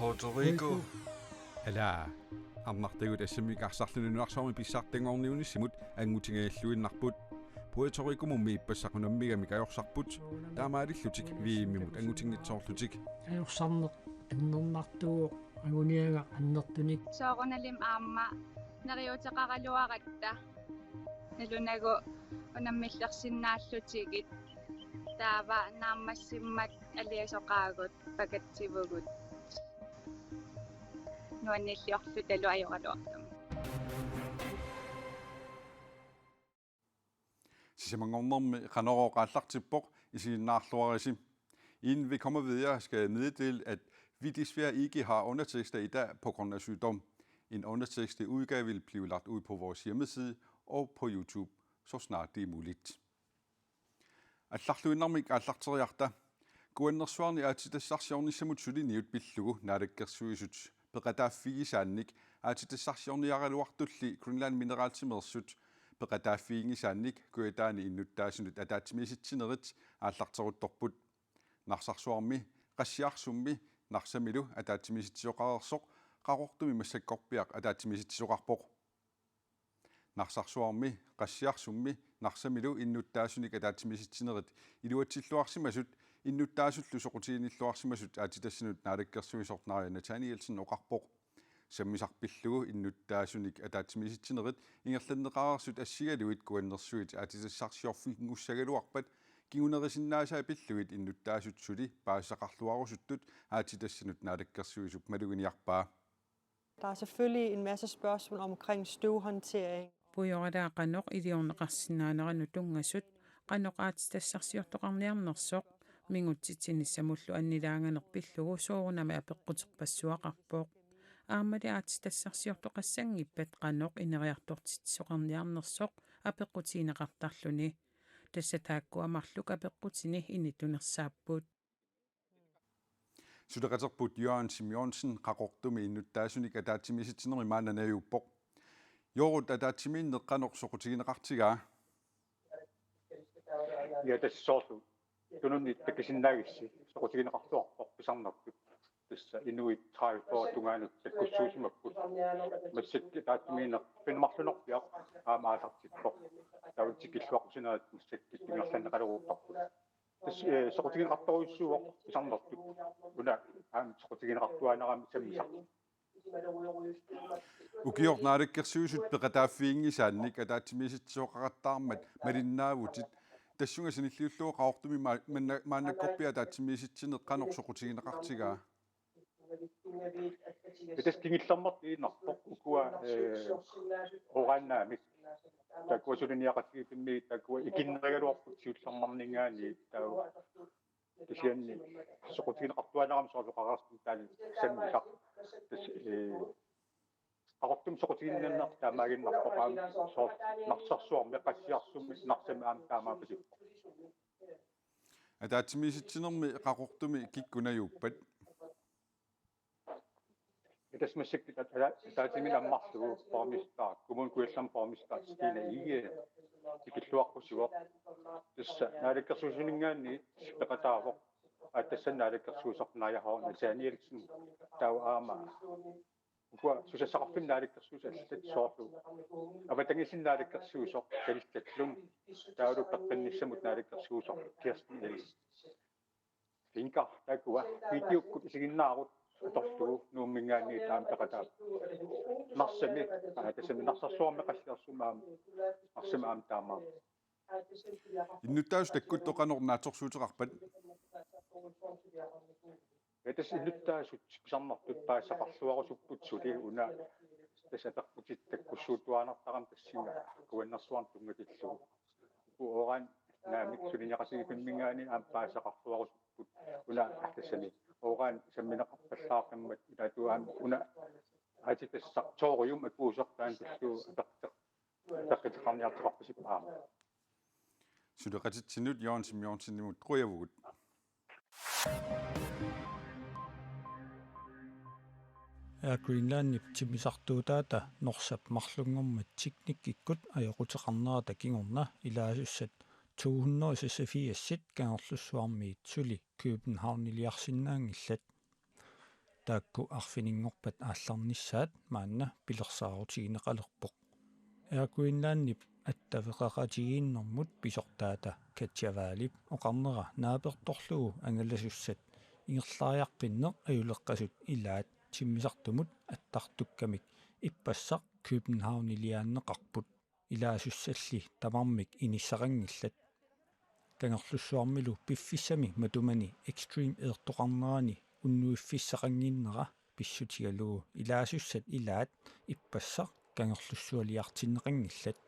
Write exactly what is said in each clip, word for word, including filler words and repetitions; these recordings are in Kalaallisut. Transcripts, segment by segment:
Puerto Rico. Ala, arnartagut assammik arsarluni nunarsuarmi pissartanngorniunissamut angutingajalluinnarput. Puerto Ricomummi ippassaq unammigamik ajorsapput. Taamaalillutik V M-imut angutinngitsoorlutik. Ajorsarneq annernartuuvoq, anguniagaq annertunik. Soorunalimi aamma neriuuteqaraluaratta. Nalunagu unammillersinnaallutigit. Taava naammassimmat aliasoqaagut pakatsivugut. Nuannilliorlutalu ajoraluartumik. Sisamanngornermi Qanorooq aallartippoq, isiginnaarluarisi. Inden vi kommer videre, skal jeg meddele, at vi desværre ikke har undertekster i dag på grund af sygdom. En undertekst i udgave vil blive lagt ud på vores hjemmeside og på YouTube, så snart det er muligt. Allarluinnarmik aallarteriarta. Kuannersuarni aatsitassarsiornissamut suliniut pillugu Naalakkersuisut peqataaffigisaannik aatsitassarsiorniaraluartulli Greenland Mineralsimeersut peqataaffiginngisaannik Kujataani innuttaasunut ataatsimiisitsinerit aallarteruttorput. Narsarsuarmi, Qassiarsummi, Narsamilu ataatsimiisitsisoqareersoq Qaqortumi massakkorpiaq ataatsimiisitsisoqarpoq. Narsarsuarmi, Qassiarsummi, Narsamilu innuttaasunik ataatsimiisitsinerit iluatsilluarsimasut, innuttaasullu soqutiginilluarsimasut aatsitassanut naalakkersuisoq Naaja Nathanielsen oqarpoq. Sammisaq pillugu innuttaasunik ataatsimiisitsinerit ingerlanneqareersut assigalugit Kuannersuit aatsitassarsiorfinngussagaluarpat kingunerisinnaasaa pillugit innuttaasut suli paasisaqarluarusuttut aatsitassanut naalakkersuisup maluginiarpaa. Der er selvfølgelig en masse spørgsmål omkring støvhåndtering. Pujoralaa qanoq iliorneqarsinnaaneranut tunngasut, qanoq aatsitassarsiortoqarniarnersoq, mingutsitsinissamullu annilaanganeq pillugu soorunami apeqquterpassuaqarpoq. Aammali aatsitassarsiortoqassanngippat qanoq ineriartortitsisoqarniarnersoq apeqqutigineqartarluni. Tassa taakkua marluk apeqqutini initunersaapput. Suleqaterput Jørgen Simonsen Qaqortumi innuttaasunik ataatsimiisitsinermi maanna najuuppoq. Jørgen, ataatsimiinneq qanoq soqutigineqartigaa? Ja, tassa soorlu tununni takusinnaagissi soqutigineqarluarpoq pisarnertut. Tassa inuit tredive fyrre tungaanut takkussuusimapput. Massakkut ataatsimiinneq pineqarnerpiaq aamma aallartippoq. Taava tikilluaqqusinerit massakkut ingerlanneqaleruttorput. Tassa, eh, soqutigineqartorujussuuvoq pisarnertut. Una aamma soqutigineqartuaannarami sammisaq. Ukioq naalakkersuisut peqataaffiginngisaannik ataatsimiisitsisoqaqattaarmat malinnaavutit. Tassunga sanilliullugu Qaqortumi ma-, manna-, maannakkorpiaq ataatsimiisitsineq qanoq soqutigineqartigaa? Tassa kingullermik iinarpoq ukua, eh, uranimik. Taakkua suliniaqatigiiffimmi taakkua ikinnerugaluarput siullerminngaanniit taava. Kisianni soqutigineqartuaannarami soorlu oqareersimagaanni sammisaq. Tassa, eh, Qaqortumi soqutiginninneq taamaaginnarpoq aamma soorlu Narsarsuarmi, Qassiarsummi, Narsami aamma taamaapasippoq. Ataatsimiisitsinermi Qaqortumi kikkut najuuppat? Tassa massakkut ata-, ata-, ataatsimiinneq ammarlugu borgmester, Kommune Kujallermi borgmester Stine Egede tikilluaqqusivoq. Tassa naalakkersuisuninngaanniit peqataavoq. Aatsitassani naalakkersuisoq Naaja Nathanielsen taava aamma ukua susassaqarfinnut naalakkersuisut allat soorlu avatangiisinut naalakkersuisoq Kalistalum taavalu peqqinnissamut naalakkersuisoq Kirsten L. Finka taakkua videokkut isiginnaarut atorlugu Nuumminngaanniit aamma peqataapput. Narsami, aa, tassami Narsarsuarmi Qassiarsummi aamma, Narsami aamma taamaappoq. Innuttaasut takkuttut qanoq naatsorsuuteqarpat? Ja, tassa innuttaasut pisarnertut paasisaqarluarusupput suli una tassa apeqqutit takkussuuttuaannartarami tassunga Kuannersuarnut tunngatillugu. Uku uranimik suliniaqatigiiffimminngaanniit aamma paasisaqarluarusupput una tassani uran sammineqarpallaaqimmat ilaatigut aamma una aatsitassaq thorium akuusoq taanna tullugu apeqqut-, apeqquteqarniartoqarpasippoq aamma. Suleqatitsinnut Jørgen Simonsenimut qujavugut. Air Greenlandip timmisartuutaata Norsap marlunngormat teknikkikkut ajoquteqarnerata kingorna ilaasussat to hundrede seksogfirsit Kangerlussuarmiit suli Københavniliarsinnaanngillat. Taakku arfininngorpat aallarnissaat maanna pilersaarutigineqalerpoq. Air Greenlandip attaveqaqatigiinnermut pisortaata Katja Wallip oqarnera naapertorlugu angalasussat ingerlariaqqinneq ajuleqqasut ilaat timmisartumut attartukkamik ippassaq Københavniliaanneqarput. Ilaasussalli tamarmik inissaqanngillat. Kangerlussuarmilu piffissami matumani Extreme Air-toqarnerani unnuiffissaqannginnera pissutigalugu ilaasussat ilaat ippassaq Kangerlussualiartinneqanngillat.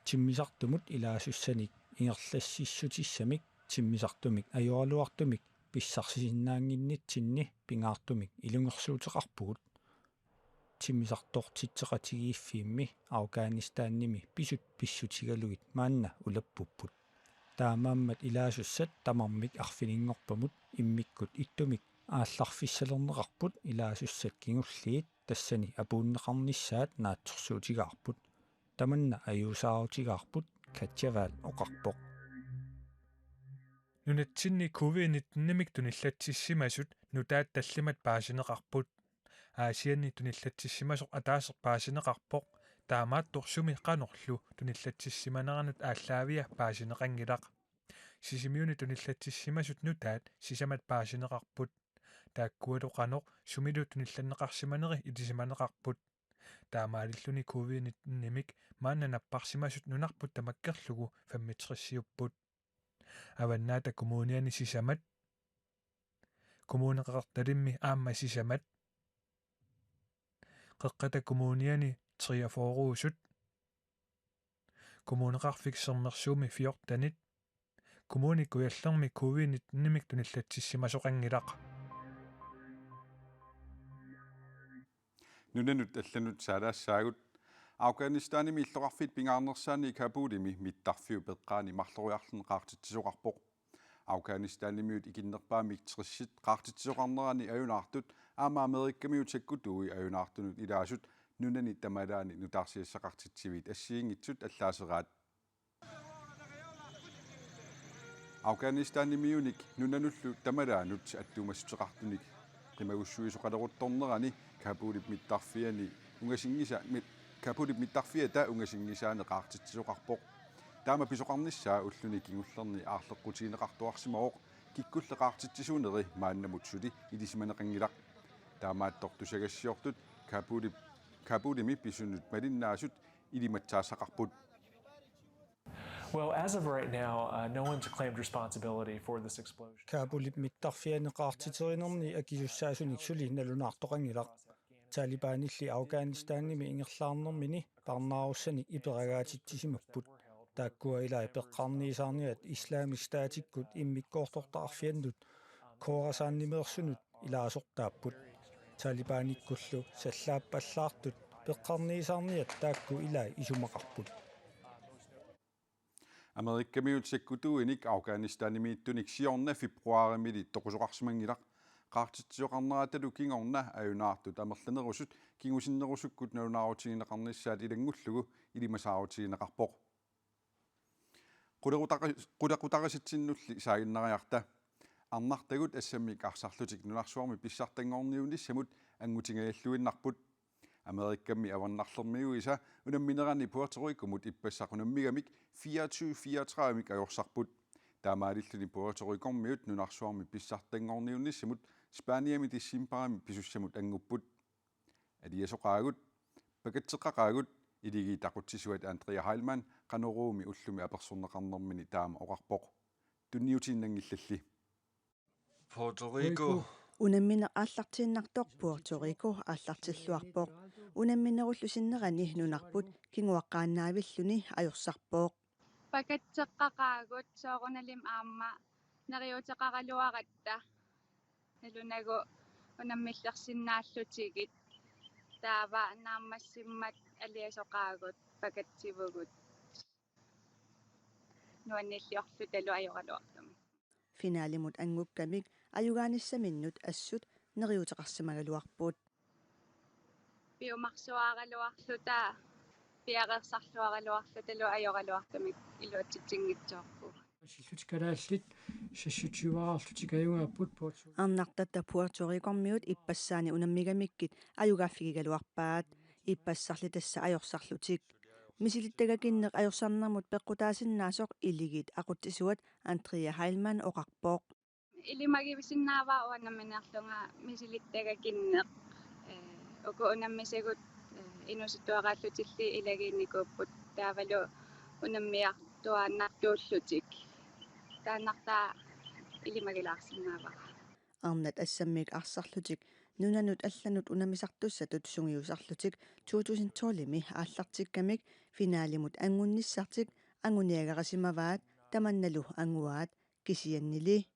Timmisartumut ilaasussanik ingerlassissutissamik timmisartumik ajoraluartumik pissarsisinnaannginnitsinni pingaartumik ilungersuuteqarpugut. Timmisartortitseqatigiiffiimmi Afghanistanimi pisut pissutigalugit maanna ulappupput. Taamaammat ilaasussat tamarmik arfininngorpamut immikkut ittumik aallarfissalerneqarput, ilaasussat kingulliit tassani apuunneqarnissaat naatsorsuutigaarput. Tamanna ajuusaarutigaarput, Katja Wall oqarpoq. Nunatsinni covid nitten-imik tunillatsissimasut nutaat tallimat paasineqarput. Aasianni tunillatsissimasoq ataaseq paasineqarpoq. Taamaattoq sumi qanorlu tunillatsissimaneranut aallaaviat paasineqanngilaq. Sisimiuni tunillatsissimasut nutaat sisamat paasineqarput. Taakkualu qanoq sumilu tunillanneqarsimaneri ilisimaneqarput. Taamaalilluni covid nitten-imik maanna napparsimasut nunarput tamakkerlugu femogtresiupput. Avannaata Kommuniani sisamat. Kommune Qeqertalimmi aamma sisamat. Qeqqata Kommuniani treogfyrreusut. Kommuneqarfik Sermersuumi fjortenit. Kommune Kujallermi covid nitten-imik tunillatsissimasoqanngilaq. Nunanut allanut saalaassaagut. Afghanistanimi illoqarfiit pingaarnersaanni Kabulimi mittarfiup eqqaani marloriarluni qaartitsisoqarpoq. Afghanistanimiut ikinnerpaamik tressit qaartitsisoqarnerani ajunaartut aamma Amerikamiut sakkutuui ajunaartunut ilaasut nunani tamalaani nutaarsiassaqartitsiviit assigiinngitsut allaaseraat. Afghanistanimiunik nunanullu tamalaanut attuumassuteqartunik qimagussuisoqaleruttornerani Kabulip mittarfiani ungasinngisaa-, mi-, Kabulip mittarfiata ungasinngisaani qaartitsisoqarpoq. Taama pisoqarnissaa ulluni kingullerni aarleqqutigineqartuarsimavoq, kikkulli qaartitsisuuneri maannamut suli ilisimaneqanngilaq. Taamaattoq tusagassiortut Kabulip, Kabulimi pisunut malinnaasut ilimatsaassaqarput. Well, as of right now, uh, no one's claimed responsibility for this explosion. Kabulip mittarfiani qaartiterinerni akisussaasunik suli nalunaartoqanngilaq. Talibanilli Afghanistanimi ingerlaarnermini parnaarussanik iperagaatitsisimapput. Taakkua ilai peqqarniisaarniat Islamisk Statikkut immikkoortortaqarfiannut Khorasanimeersunut ilaasortaapput. Talibanikkullu sallaappallaartut peqqarniisaarniat taakku ilai isumaqarput. Amerikamiut sakkutuuinik Afghanistanimiittunik siorna februaarimili toqusoqarsimanngilaq. Qaartitsisoqarneratalu kingorna ajunaartut amerlanerusut kingusinnerusukkut nalunaarutigineqarnissaat ilanngullugu ilimasaarutigineqarpoq. Qulequtari-, qulequtarisatsinnulli saaginnariarta. Arnartagut assammik arsarlutik nunarsuarmi pissartanngorniunnissamut angutingajalluinnarput. Amerikami avannarlermiuisa unamminerani Puerto Ricomut ippassaq unammigamik fireogtyve fireogtredive-mik ajorsarput. Taamaalilluni Puerto Ricormiut nunarsuarmi pissartanngorniunnissamut Spaniami decembarimi pisussamut angupput. Aliasoqaagut, pakatseqqaqaagut, Iligiit aqutsisuat Andrea Heilmann Qanoruumi ullumi apersorneqarnermini taama oqarpoq. Tunniutiinnanngillalli. Puerto Rico. Unammineq aallartiinnartoq Puerto Rico aallartilluarpoq. Unamminerullu sinnerani nunarput kinguaqqaannaavilluni ajorsarpoq. Pakatseqqaqaagut soorunalimi aamma neriuuteqaraluaratta. Nalunagu unammillersinnaallutigit, taava naammassimmat aliasoqaagut pakatsivugut nuannilliorlutalu ajoraluartumik. Finalimut angukkamik ajugaanissaminnut assut neriuuteqarsimagaluarput. Piumarsuaraluarluta, piareersarluaraluarlutalu ajoraluartumik iluatsitsinngitsoorpugut. Sillutik kalaallit seksogtyve-arlutik ajugaapput Puerto. Arnartatta Puerto Ricormiut ippassaani unammigamikkit ajugaaffigigaluarpaat, ippassarli tassa ajorsarlutik. Misilittagakinneq ajorsarnermut peqqutaasinnaasoq Iligiit aqutsisuat Andrea Heilmann oqarpoq. Ilimagisinnaavara uanga nammineerlunga misilittagakinneq. Ee, uku unammisagut, ee, inuusuttuaraallutilli ilagiinnikuupput taavalu unammiartuaannartuullutik. Taannartaa ilimagilaarsinnaavara. Arnat assammik arsarlutik nunanut allanut unammisartussatut sungiusarlutik to tusind tolv-imi aallartikkamik finalimut anngunnissartik anguniagarisimavaat, tamannalu anguaat, kisiannili.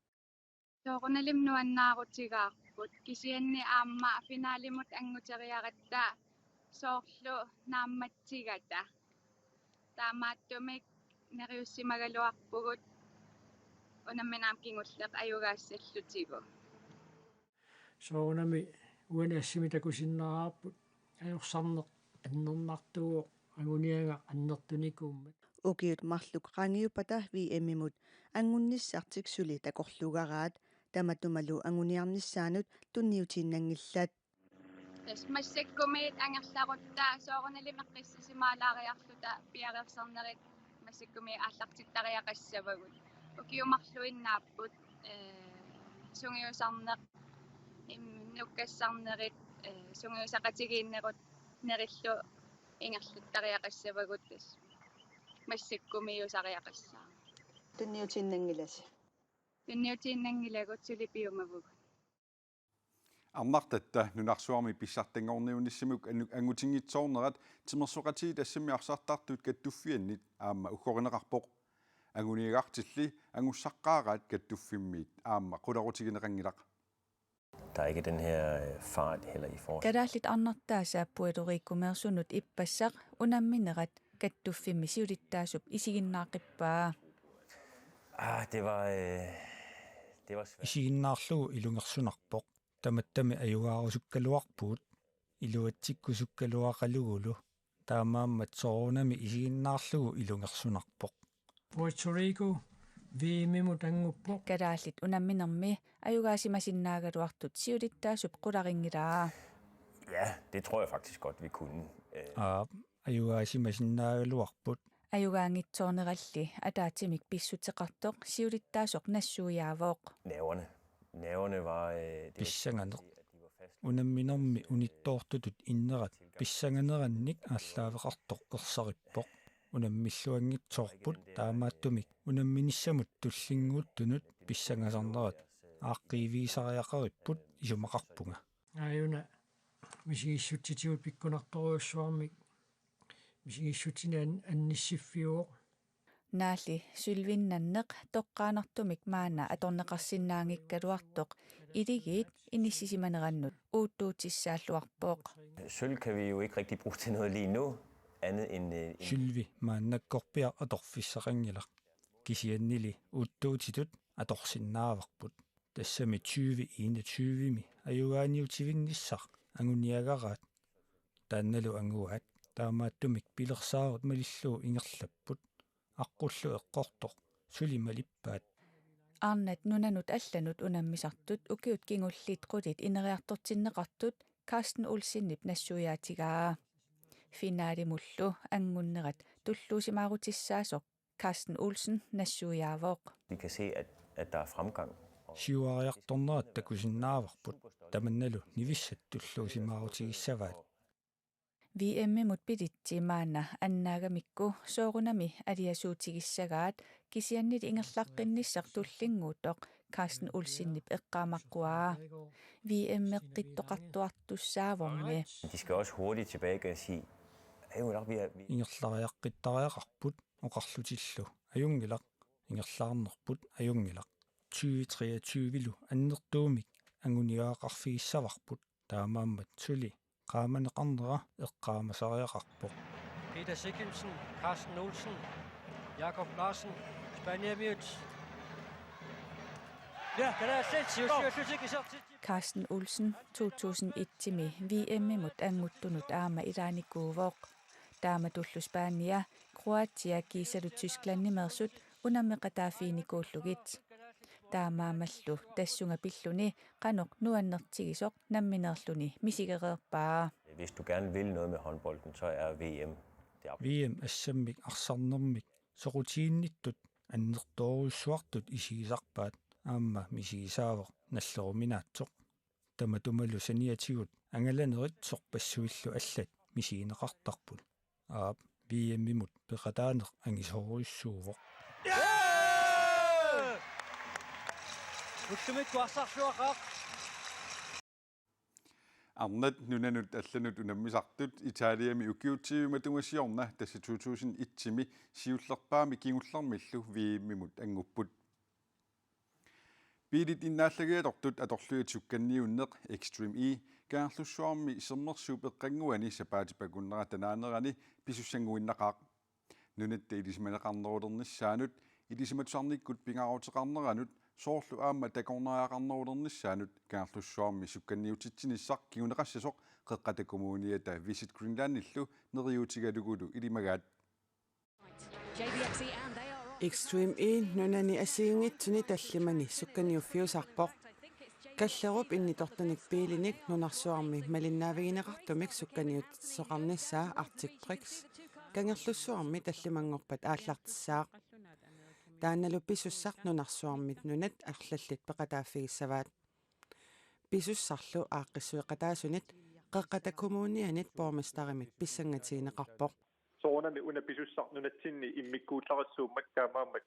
Soorunalimi nuannaarutigaarput, kisianni aamma finalimut annguteriaratta soorlu naammatsigata. Taamaattumik neriussimagaluarpugut unamminermi kingulleq ajugaassallutigu. Soorunami uani assimi takusinnaavarput, ajorsarneq annernartuuvoq, anguniagaq annertunikuummat. Ukiut marluk qaangiuppata V M-imut anngunnissartik suli takorluugaraat, tamatumalu anguniarnissaannut tunniutiinnanngillat. Tassa massakkumiit angerlarutta soorunalimi eqqissisimaalaariarluta piareersarnerit massakkumiit aallartittariaqassavagut. Ukiut marluinnaapput, ee, sungiusarneq, im-, nukkassarnerit, ee, sungiusaqatigiinnerut nerillu ingerlattariaqassavagut, tassa massakkumiiusariaqassaaq. Tunniutiinnanngilasi? Tunniutiinnanngilagut, suli piumavugut. Arnartatta nunarsuarmi pissartanngorniunnissamut annu-, angutinngitsoornerat timersoqatigiit assammik arsartartut kattuffiannit aamma uggorineqarpoq. Anguniagartilli angussaqqaaraat kattuffimmiit aamma qularutigineqanngilaq. Der er ikke den her, øh, fart heller i forhold til Kalaallit arnartaasa Puerto Ricomeersunut ippassaq unamminerat kattuffimmi siulittaasup isiginnaaqippaa. Ah, det var, øh, det var svært. Isiginnaarlugu ilungersunarpoq. Tamattami ajugaarusukkaluarpugut, iluatsikkusukkaluaqalugulu. Taamaammat soorunami isiginnaarlugu ilungersunarpoq. Puerto Rico V M-imut annguppoq. Kalaallit unamminermi ajugaasimasinnaagaluartut siulittaasup qularinngilara. Ja, det tror jeg faktisk godt, vi kunne. Øh. Aap, ajugaasimasinnaagaluarput. Ajugaanngitsoorneralli ataatsimik pissuteqartoq siulittaasoq nassuiaavoq. Nerverne. Nerverne var, øh, det var Pissanganeq. Unamminermi unittoortutut innerat pissanganerannik aallaaveqartoq ersarippoq. Unammilluanngitsoorput, taamaattumik unamminissamut tullinnguuttunut pissangasarnerat aaqqiivigisariaqaripput isumaqarpunga. Aajuna misigissutsitigut pikkunartorujussuarmik misigissutsineq an-, annissiffiuvoq. Naalli sølvinnanneq toqqaannartumik maanna atorneqarsinnaanngikkaluartoq Iligiit inissisimanerannut uuttuutissaalluarpoq. Sølv kan vi jo ikke rigtig bruge til noget lige nu, andet end, øh, en Sølvi maannakkorpiaq atorfissaqanngilaq. Kisiannili uuttuutitut atorsinnaavarput. Tassami tyve enogtyve-mi ajugaaniutivinnissaq anguniagaraat. Taannalu anguaat, taamaattumik pilersaarut malillugu ingerlapput. Aqqullu eqqortoq suli malippaat. Arnat nunanut allanut unammisartut ukiut kingulliit qulit ineriartortinneqartut Carsten Olsenip nassuiaatigaa. Finalimullu anngunnerat tulluusimaarutissaasoq Carsten Olsen nassuiaavoq. Vi kan se, at, at der er fremgang. Siuariartornerat takusinnaavarput, tamannalu nivissat tulluusimaarutigissavaat. V M-imut billetsi maanna annaagamikku soorunami aliasuutigissagaat, kisiannili ingerlaqqinnissaq tullinnguuttoq Carsten Olsenip eqqaamaqquaa. V M-eqqittoqartuartussaavormi. De skal også hurtigt tilbage og sige, "Hey, vi er, vi" Ingerlariaqqittariaqarput oqarlutillu: "Ajunngilaq, ingerlaarnerput ajunngilaq." Tyve treogtyve-lu annertuumik anguniagaqarfigissavarput, taamaammat suli qaamaneqarnera eqqaamasariaqarpoq. Peter Sigurdsen, Carsten Olsen, Jakob Larsen, Spaniamiut. Ja, kan jeg selv sige, Carsten Olsen, to tusind et-imi V M-imut anguttunut aamma ilaanikuuvoq. Taamatullu Spania, Kroatia kiisalu Tysklandimeersut unammeqataaffiginikuullugit. Taamaammallu tassunga pilluni qanoq nuannertigisoq nammineerluni misigereerpaa. Hvis du gerne vil noget med håndbolden, så er V M det absolut. V M assammik arsarnermik soqutiginnittut annertoorujussuartut isigisarpaat aamma misigisaavoq nalleruminaatsoq. Tamatumalu saniatigut angalanerit sorpassuillu allat misigineqartarput. Aap, V M-imut peqataaneq angisoorujussuuvoq. Ullumikkut arsarluaqaaq. Arnat nunanut allanut unammisartut Italiami ukiut tyve matuma siorna, tassa to tusind et-imi siullerpaamik kingullermillu V M-imut angupput. Biilit innaallagiatortut atorlugit sukkanniunneq Extreme E Kangerlussuarmi Sermersuup eqqannguani sapaatip akunnerata naanerani pisussannguinnaqaaq. Nunatta ilisimaneqarnerulernissaanut, ilisimatusarnikkut pingaaruteqarneranut soorlu aamma takornariaqarnerulernissaanut Kangerlussuarmi sukkanniutitsinissaq kinguneqassasoq Qeqqata Kommuniata Visit Greenlandillu neriuutigalugulu ilimagaat. Extreme E nunani assigiinngitsuni tallimani sukkanniuffiusarpoq. Kallerup innitortunik biilinik nunarsuarmi malinnaavigineqartumik sukkanniutitsisoqarnissaa Arctic Prix Kangerlussuarmi tallimanngorpat aallartissaaq. Taannalu pisussaq nunarsuarmit nunat arlallit peqataaffigissavaat. Pisussarlu aaqqissueqataasunit Qeqqata Kommunianit borgmesterimit pissangatigineqarpoq. Soorunami una pisussaq nunatsinni immikkuullarissuummat, taamaammat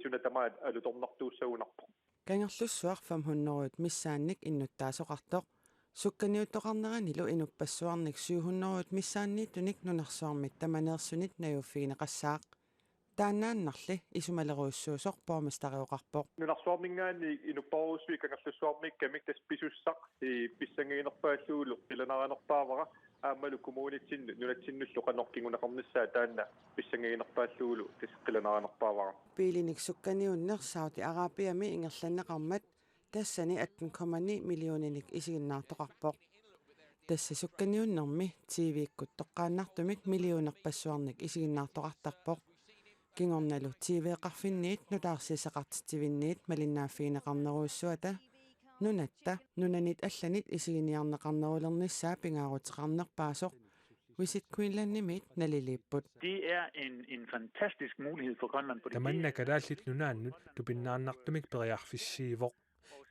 suna tamaat alutornartuussagunarpoq. Kangerlussuaq fem hundrede missaannik innuttaasoqartoq. Sukkanniuttoqarneranilu inuppassuarnik syv hundrede missaanniittunik nunarsuarmit tamaneersunit najuuffigineqassaaq. Taannaannarli isumalerujussuusoq borgmesteri oqarpoq. Nunarsuarminngaanniit inupparujussuit Kangerlussuarmiikkamik, tassa pisussaq pissanngaginerpaallugulu qilanaarinerpaavara, aammalu kommunitsinnut nunatsinnullu qanoq kinguneqarnissaa taanna pissanngaginerpaallugulu tassa qilanaarinerpaavara. Biilinik sukkanniunneq Saudi Arabiami ingerlanneqarmat tassani atten komma ni millioninik isiginnaartoqarpoq. Tassa sukkanniunnermi T V-kkut toqqaannartumik millionerpassuarnik isiginnaartoqartarpoq. Kingornalu T V-qarfinniit nutaarsiassaqartitsivinniit malinnaaffigineqarnerujussuata nunatta nunanit allanit isiginiarneqarnerulernissaa pingaaruteqarnerpaasoq Visit Greenlandimiit naliliipput. Det er en, en fantastisk mulighed for Grønland, fordi Tamanna Kalaallit Nunaannut tupinnaannartumik periarfissiivoq.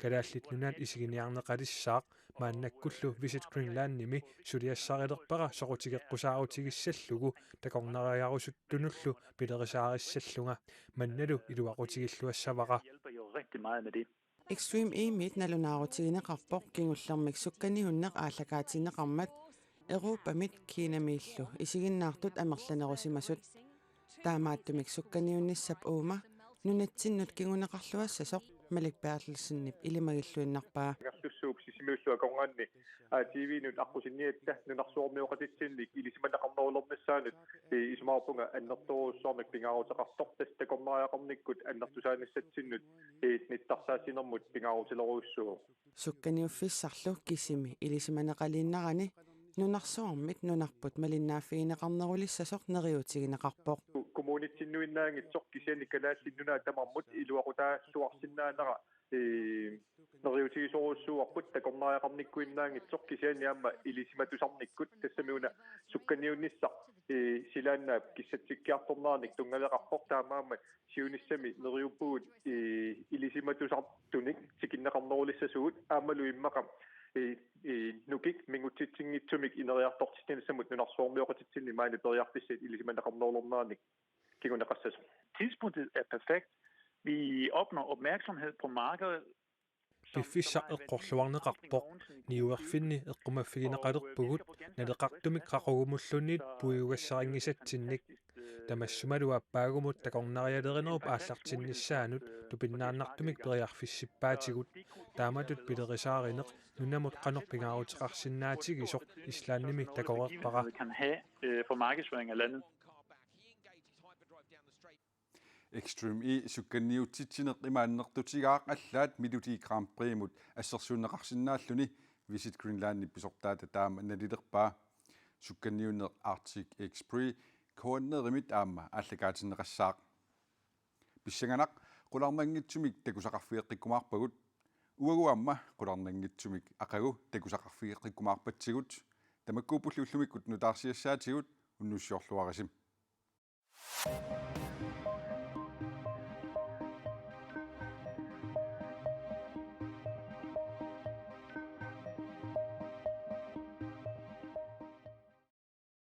Kalaallit Nunaat isiginiarneqalissaaq maannakkullu Visit Greenlandimi suliassarilerpara soqutigeqqusaarutigissallugu takornariarusuttunullu pilerisaarissallunga, mannalu iluaqutigilluassavara. Hjælper jo rigtig meget med det. Extreme E-miit nalunaarutigineqarpoq kingullermik sukkanniunneq aallakaatinneqarmat Europamit Kinamiillu isiginnaartut amerlanerusimasut. Taamaattumik sukkanniunnissap uuma nunatsinnut kinguneqarluassasoq Malik Berthelsenip ilimagilluinnarpaa. Kangerlussuup Sisimiullu akornanni A T V-nut aqqusinniatta nunarsuarmioqatitsinnik ilisimaneqarnerulernissaanut isumaqarpunga annertoorujussuarmik pingaaruteqartoq, tassa takornariaqarnikkut annertusaanissatsinnut nittarsaasinermut pingaarutilerujussuuvoq. Sukkanniuffissarlu kisimi ilisimaneqaliinnarani nunarsuarmit nunarput malinnaaffigineqarnerulissasoq neriuutigineqarpoq. Kommunitsinnuinnaanngitsoq kisianni Kalaallit Nunaat tamarmut iluaqutaalluarsinnaanera neriuutigisorujussuuarput, takornariaqarnikkuinnaanngitsoq kisianni aamma ilisimatusarnikkut, tassami una sukkanniunnissaq silaannaap kissatsikkiartorneranik tunngaveqarpoq, taamaammat siunissami neriuppugut ilisimatusartunik tikinneqarnerulissasugut aammalu immaqa nukik mingutsitsinngitsumik ineriartortitsinissamut nunarsuarmioqatitsinni maani periarfissat ilisimaneqarnerulerneranik kinguneqassasoq. Tidspunktet er perfekt. Vi opnår opmærksomhed på markedet. Piffissaq eqqorluarneqarpoq, niuerfinni eqqumaffigineqalerpugut naleqartumik qaqugumulluunniit puigugassarinngisatsinnik. Tamassumalu aappaagumut takornarialerinerup aallartinnissaanut tupinnaannartumik periarfissippaatigut. Taamatut pilerisaarineq nunamut qanoq pingaaruteqarsinnaatigisoq Islandimi takoreerpara. Kan have for markedsføring af landet. Extreme E sukkanniutitsineq ima annertutigaaq allaat Melodi Grand Priximut assersuunneqarsinnaalluni. Visit Greenlandip pisortaata taama nalilerpaa. Sukkanniunneq Arctic Express K N R-imit aamma aallakaatinneqassaaq. Pissanganaq, qularnanngitsumik takusaqarfigeqqikkumaarpagut. Uagut aamma qularnanngitsumik aqagu takusaqarfigeqqikkumaarpatsigut. Tamakkuuppulli ullumikkut nutaarsiassaatigut, unnussiorluarisi.